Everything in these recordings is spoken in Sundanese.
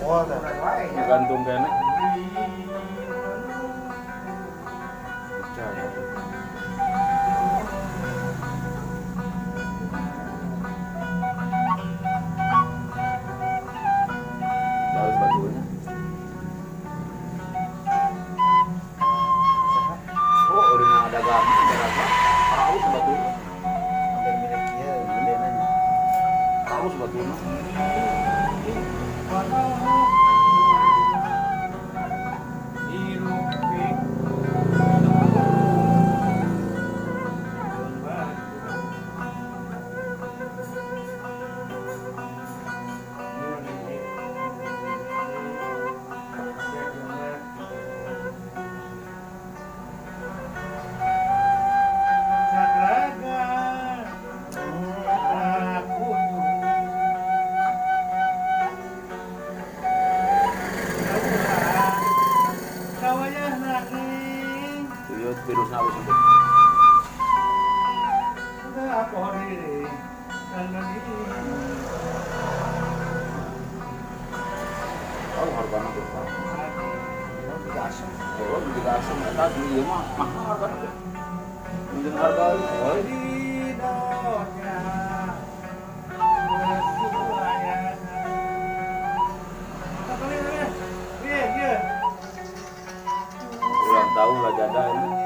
Congol teh. Gantung kene. Percaya. Bagus batunya. Oh, udah ada dagang, ada dagang. Halus batunya. Hampir mirip ieu gedena nya. Halus batunya. Tuyul virusnya halus itu. Oh, hargana berapa? Juga asem. Oh, juga asem eta di ieu mah mahal hargana teh. Mungkin harga oh, ulang tahun lah jada ini.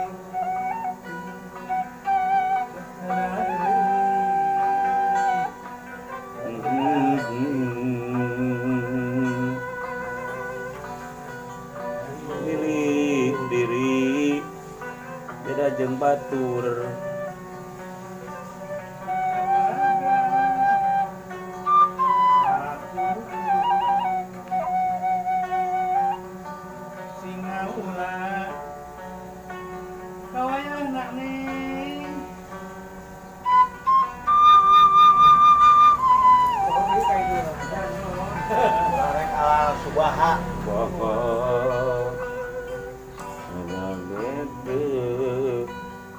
Milih diri beda jeung batur. Singaula kawayah nak ning. Arek ala subaha. Bapak gede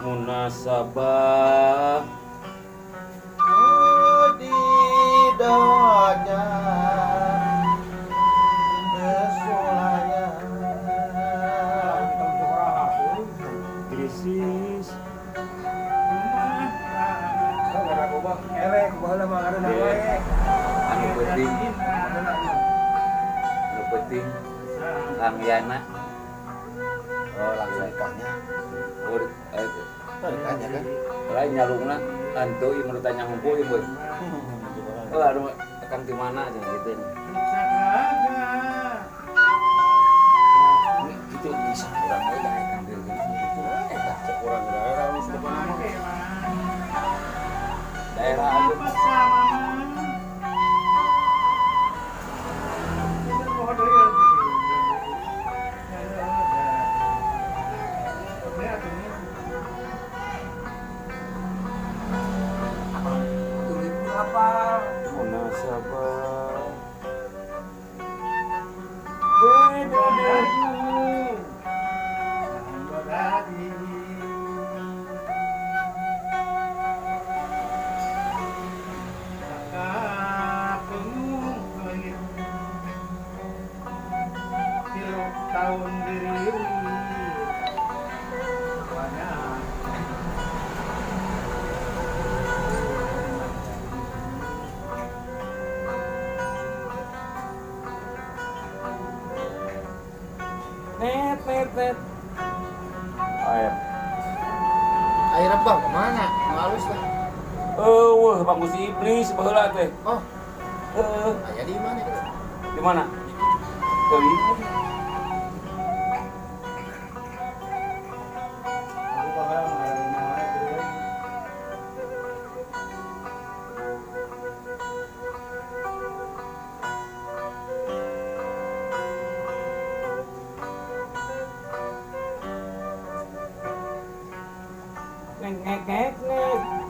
munasabah. Di donya kesulaya. Krisis. Elek, baheula mah ngaranna wae. Anu penting, anu penting Kang Yana. Oh, langsung nikahnya. Oh, Nikahnya kan. lain nyalungna antu ieu menurut tanya ngumpul ieu boy. Oh, aduh, Kang di mana aja gitu. Ini itu bisa kurang we ya Kang gitu. Eta Kurang daerah wis pokona mah. Daerah aduh. Apa? Munasabah beda diri. Tahun diri banyak. Net net net air. Air bang kemana? Halus lah. Eueuh, bang si iblis baheula teh. Oh, Heeh. aya di mana itu? Di mana? Teuing. Aku bakal mengalami nama itu. Nek nek nek nek.